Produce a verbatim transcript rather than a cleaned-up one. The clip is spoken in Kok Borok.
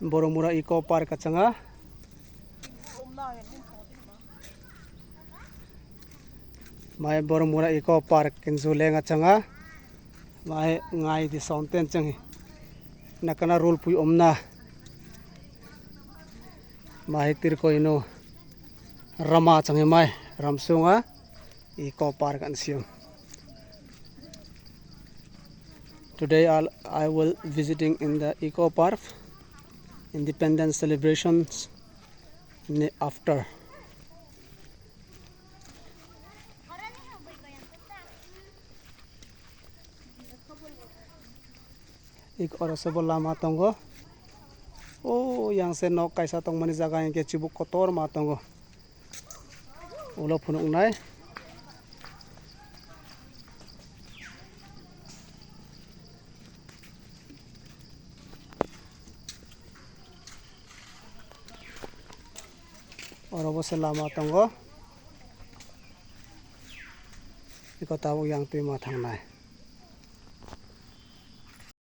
Boromura Eco Park achanga. Mai Boromura Eco Park kinsu lenga changa. Mai ngai di sonten changi. Nakana rul pui omna. Mai tirko ino rama changi mai ramsunga. Eco Park and Siam. Today I'll, I will visiting in the Eco Park, Independence celebrations ni after. Ik oro se bo lama tongo. O yang se nok kaisa tongmani jaga hingke chibuk kotor ma tongo. Ulo phunuknai. Oro bo se lama tongo. Iko tabuk yang twi ma thangnai.